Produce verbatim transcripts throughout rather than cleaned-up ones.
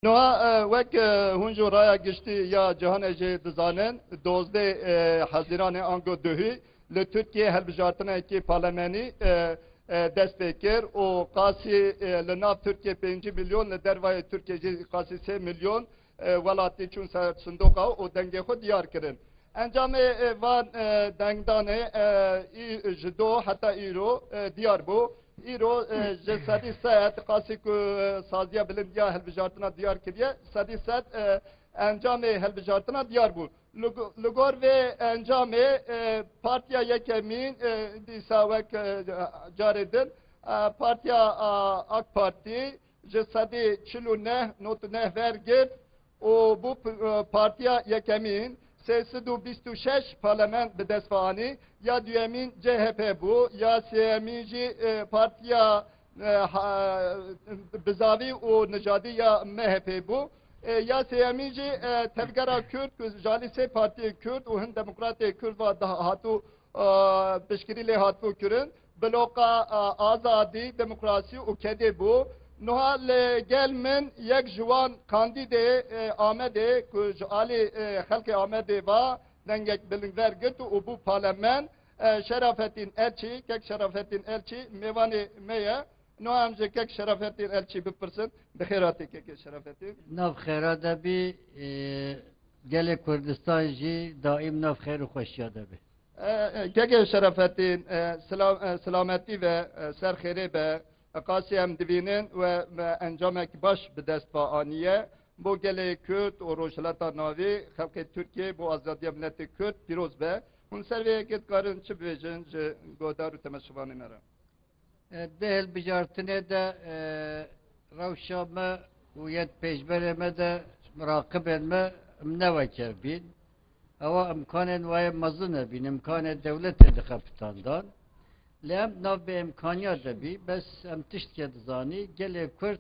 Niha, e, wek, e, hûn jî raya giştî ya cîhanê jî dizanin, dozdeh, e, Hezîranê ango duhî li Tirkiyê hilbijartinekî parlamenî, e, e, dest pê kir û qasî, e, li nav Tirkiyê pêncî milyon, li dervayê Tirkiyê jî qasî sê milyon, e, welatî çûn ser sindoqa û dengê xwe diyar kirin. Encamê, e, van, e, dengdanê, e, î-, ji do heta îro, e, diyar bû. Îro, e, ji sedî sed qasî ku, e, saziya bilind ya hilbijartina diyar kiriye, sedî sed, e, encamê hilbijartina diyar bû. Li go-, li gor vê encamê, e, partiya yekemîn, e, dîsa wek, e, carê din, e, partiya, a, AK Partî ji sedî çil û neh nod û neh wergirt û bû p-, e, partiya yekemîn, sê sed û bîst û şeş parlament bi dest ve anî, ya duyemîn C H P bû, ya sêyemîn jî, e, partiya, e, ha-, bizavî û nijadî ya M H P bû. E, ya sêyemîn jî, e, Tevgera Kurd, ku ji alî sê partiyê Kurd û hin demokratê Kurd ve da-, hatû, e, piştgirî lê hatibû kirin. Bloka, e, Azadî, Demokrasî û Kedê bû. Niha li gel min yek ji wan kandîdê, e, Amedê, ku ji alî, e, xelkê Amedê ve dengek bilind wergirt û bû parlament, e, Şerafettin Elçî, kek Şerafettin Elçî mêvanê me ye. Niha em ji kek Şerafettin Elçî bipirsin. Bi xêr hatî kekê Şerafettin. Nav xêra de bî, e, gelê Kurdistan jî daîm nav xêr û xweşiya de bî. E, e, kekê Şerafettin, e, silam-, e, silametî ve, e, ser xêrê be. E, qasî em divînin we me encamek baş bi dest ve aniye. Bo gelê Kurd û Rojhilata Navî, xelkê Tirkiyê, bo azadiya miletê Kurd pîroz be. Hûn ser vê yekê dikarin çi bibêjin ji guhdar û temaşevanê me re? E, di hilbijartinê de, e, rewşa me û yê pêşberê me de miraqibên me em ne weke bîn. Ewa imkanên wayê mezin hebîn, imkanê dewletê dixepitandan. Lê em nav bêimkaniya de bî, bes em tiştke dizanî, gelê Kurd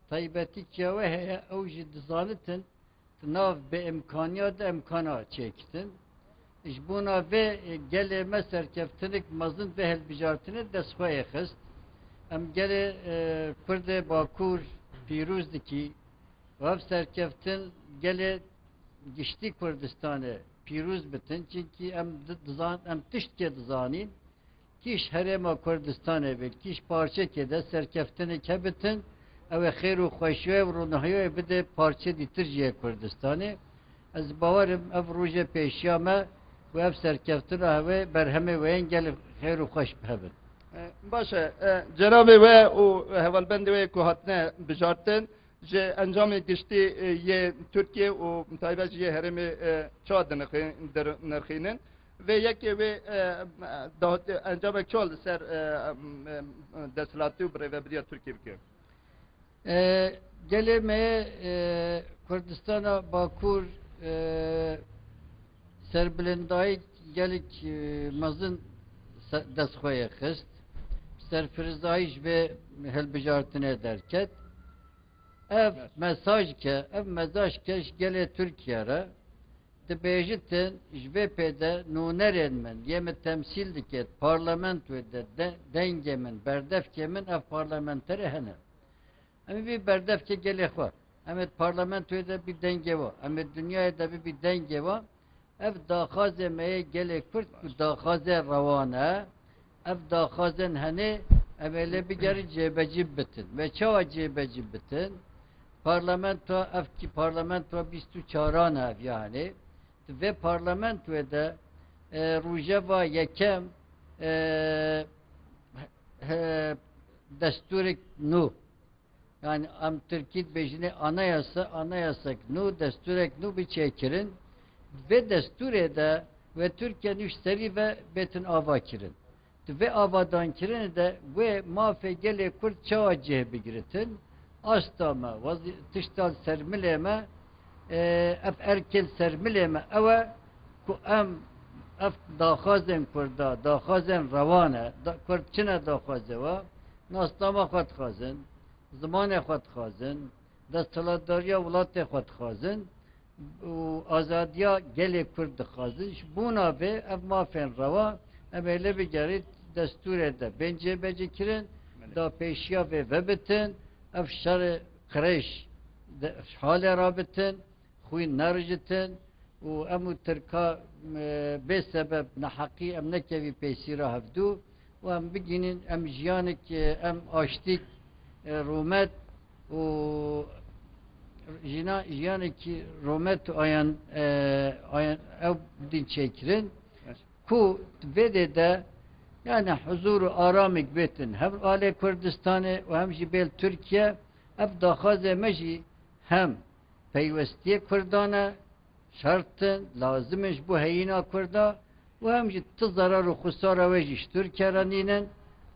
taybetî kiya we heye, ew jî dizanitin, di nav bêimkaniya de imkana çêkitin. Ji bona vê, e, gelê me serkeftinik mezin vê hilbijartinê dest xwe yê xist. Em gelê, e, Kurdê Bakur pîroz dikî û ev serkeftin gelê giştî Kurdistanê pîroz bitin. Çinkî em di-, dizan-, em tiştkê dizanîn. Kîş herêma Kurdistanê be, kîş parçekê de serkeftinek hebitin, ew ê xêr û xweşiyê û ronahiyê bide parçe dîtir jî yê Kurdistanê. Ez bawerim ev rojê pêşiya me û ev serkeftina hewê berhemê wê yên gelê xêr û xweş hebin. E, baş e, e, cenabê we û hevalbendê we ku hatine bijartin, ji encamê giştî, e, yê Tirkiye û taybet jî yê herêmê, e, çawa dinirxî-, dir-, nirxînin? Vê yekê wê, e, dahat-, encamek çawa li ser, e, em, em, desthilatî û birêvebiriya Tirkiye bike? E, gelê me, e, Kurdistana Bakur, e, serbilindayî gelek, e, mezin se-, dest xwe yê xist. Serfirizayî ji vê hilbijartinê derket. Ev mesaj ke, ev mesaj ke ji gelê Tirkiye re dibêjitin, ji vê pê de nûnerên min, yê min temsîl dike, parlamentoyê de, de, dengê min, berdevkê min ev parlamenterê hene. Em ê bî berdevkê gelê xwe. Em ê parlamentoyê de bî dengê we. Em ê dinyayê de bibî dengê we. Ev daxwazê me yê gelê Kurd ku daxwazê rewan e. Ev daxwazên henê em ê lê bigerin cêbecî bitin. Ve çawa cêbecî bitin? Parlamento, ev ki parlamento bîst û çaran e ev yani. Di vê parlamentoyê de, e, rojeva yekem, e, he-, destûrek nû. Yani em tirkî dibêjinê anayasa, anayasek nû, destûrek nû bi çêkirin. Vê destûrê de wê Tirkiye nû ji serî ve bêtin ava kirin. Di vê avadankirinê de wê mafê gelê Kurd çawa cih bigiritin? Asta me, wezî-, tişta li ser milê me, e, ev erkên ser milê me ew e ku em ev daxwazên Kurda, daxwazên rewan e, da-, Kurd çi ne daxwaze we? Nasnama xwe dixwazin, zimanê xwe dixwazin, desthilatdariya welatê xwe dixwazin û azadiya gelê Kurd dixwazin. Ji bona vê ev mafên rewa em ê lê bigerît destûrê de bên cêbecî kirin, Belê. da pêşiya vê vebitin, ev şerê qirêj de, halê rabitin, xwîn nerijitin û em û Tirka, e, bê sebeb neheqî em nekevî pêsîra hevdû û em bigihînin em jiyanek, e, em aştîk, e, rûmet û jina-, jiyanekî rûmet û ayan, e, ayan ew bidîn çêkirin. Ku vê dê de, yani, huzur û aramik bêtin, hem alê Kurdistanê û hem jî bêl Tirkiye, ev daxwazê me jî hem peywestiyê Kurdan e, şert in, lazim in ji bo heyîna Kurda û hem jî ti zerar û xusara wê jî ji Tirkiye re nînin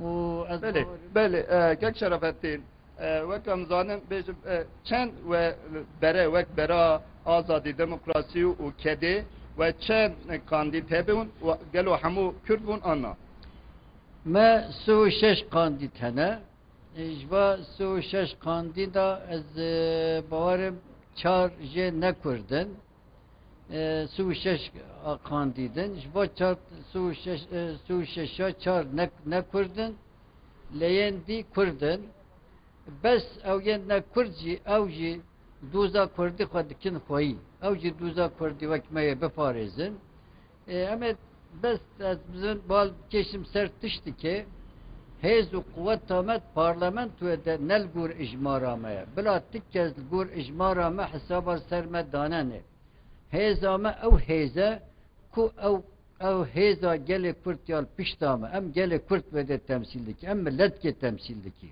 û ez Belê, bawer im belê, e, kek Şerafettin, e, wek em zanin, bêjim, e, çend we bere, wek bera azadî, demokrasî û kedê we çend kandîd hebûn û gelo hemû Kurd bûn an na? Me sê û şeş kandîd hene. E, ji va sê û şeş kandîda ez, e, bawerim çar jê ne Kurd in. E, sê û şeş a kandîd in. Ji va çar, sê û şeş, e, sê û şeş a çar ne, ne Kurd in. Lê yên dî Kurd in. Bes ew yên ne Kurd jî, ew jî doza Kurdî xwe dikin xweyî. Ew jî doza Kurdî wek me yê biparêzin. Ê, em ê bes ez bizin bal bikêşim ser tiştikê. Hêz û quweta me di parlamentoyê de ne li gor ijmara me ye. Bila ti kes li gor ijmara me hesaba li ser me danenê. Hêza me ew hêz e ku ew, ew hêza gelê Kurd ya li pişta me. Em gelê Kurd wê dê temsîl dikî. Em miletkê temsîl dikî.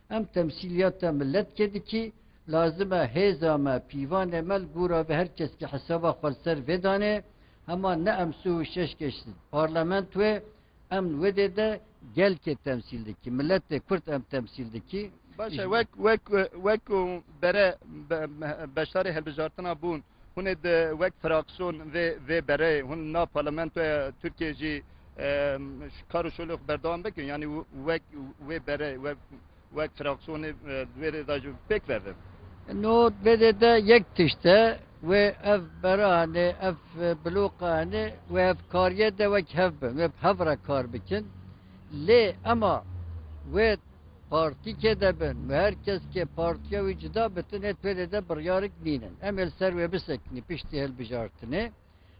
Em temsîliyata miletkê dikî, lazim e hêza me, pîvanê me li gora vê her keskî hesaba xwe li ser vê danê, hema ne em sê û şeş kes parlamentoyê, em li wê dê de gelkê temsîl dikî, miletê Kurd em temsîl dikî. Baş e, Ji wek, wek, wek ku bere be-, beşdarê hilbijartina bûn, hûn ê di wek fraksiyon vê, vê berê, hûn na parlamentoya Tirkiyê jî, e, kar û şolê xwe berdewam bikin? Yanî wek wê berê, wek wek fraksiyonê, e, di wê rê de jî pêk ve bin. No, vê dê de yek tişt e, wê ev bera hene, ev, e, bloka hene, wê ev kariye de wek hev bin, wê bi hev re kar bikin. Lê ema wê partîkê de bin, wê her kes ke partiya wî cuda bitin, ê wê dê de biryarik nînin. Em ê li ser wê bisekinî piştî hilbijartinê.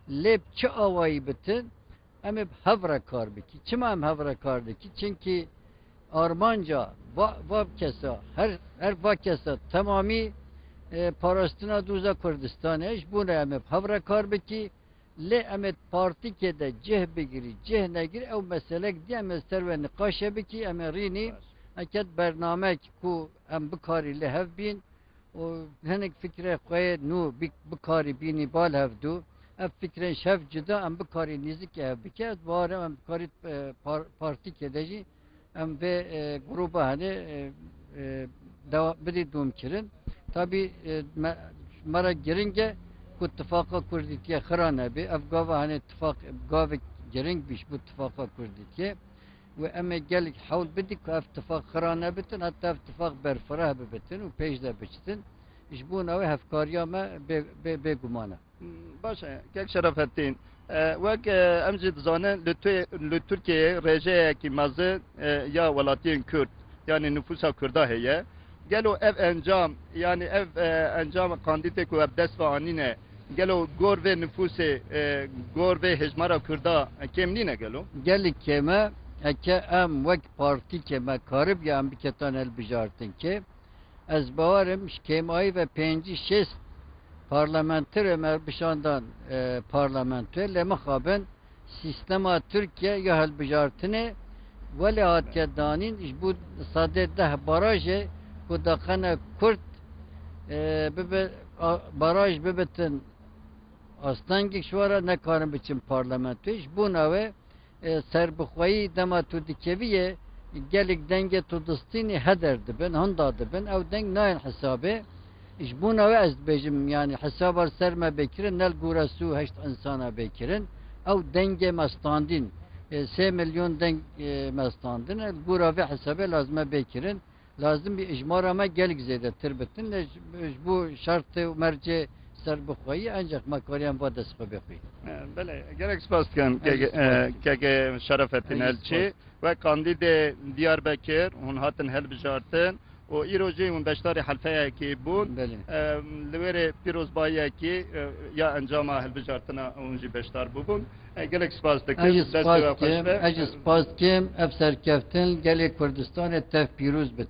Lê bi çi awayî bitin? Em ê bi hev re kar bikî. Çima em hev re kar dikî? Çimkî armanca va, va kesa, her, her va kesa temamî, e, parastina doza Kurdistanê. Ji bo ne em ê bi hev re kar bikî. Lê em ê partîkê de cih bigirî, cih negirî, ew meselek dî em ê ser we niqaşe bikî, em ê rînî. Baş. Eke di bernamek ku em bikarî li hev bîn, û hinek fikrê xwe yê nû bi-, bikarî bînî bal hevdû. Ev fikrên şev cuda em bikarî nêzîkî hev bike. Ez bawer im em bikarî, e, par-, partîkê de jî em vê, e, grûba hene, e, e, dewa-, bidî dûm kirin. Tabî, e, me, me re giring e ku tifaqa Kurdîtiyê xira nebe. Ev gava hene tifaq, gavek giring bî ji bo tifaqa Kurdîtiyê. Û em ê gelek hewl bidin ku ev tifaq xira nebitin, heta ev tifaq berfireh bibitin û pêş de biçitin. Ji bona wê hevkariya me bê, bê, bêguman e. Baş e, kek Şerafettin. E, wek, e, em jî dizanin, li Tê-, li Tirkiyeyê rêjeyekî mezin, e, ya welatiyên Kurd, yanî nifûsa Kurda heye. Gelo ev encam, yanî ev, e, encam kandîtê ku ev dest ve anîne, gelo gor vê nifûsê, e, gor vê hejmara Kurda kêm nîne gelo? Gelek kêm e, eke em wek partîkê me karibû em biketan hilbijartin kê. Ez bawer im ji kêmayî ve pêncî şêst parlamenterê me bişandan, e, parlamentoyê, lê mixabin sîstema Tirkiye ya hilbijartinê welê hatiye danîn, ji bo sedê deh barajê ku daxene Kurd, e, bibe, a, baraj bibitin astengek ji we re nekarin biçin parlamentoyê. Ji bona wê, e, serbixweyî dema tu dikevî yê, gelek dengê tu distînî heder dibin, hinda dibin. Ew deng nayên hesabê. Ji bona wê ez dibêjim, yanî hesaba li ser me bê kirin, ne li gora sî û heşt insana bê kirin. Ew dengê me standîn, e, sê milyon deng, e, me standin. Li gora vê hesabê lazim e bê kirin. Lazim bî ijmara me gelek zêdetir bitin. Lê ji, ji bo şertê û mercê serbixweyî, ancak me kariyan va dest xwe bê xwî. E, belê, gelek spas dikim. Ez keke, spas e, dikim. Keke Şerafettin Ez Elçî spas. Wek kandîdê Diyarbekir hûn hatin hilbijartin û îro jî hûn beşdarî helfeyekê bûn. Belê. E, li wê rê pîrozbayiyekê, e, ya encama hilbijartina hûn jî beşdar bûbûn. E, gelek spas dikim. Ez jî Dest spas pê we xweş dikim, be. Ez jî spas dikim. Ev serkeftin gelê Kurdistanê tev pîroz bit.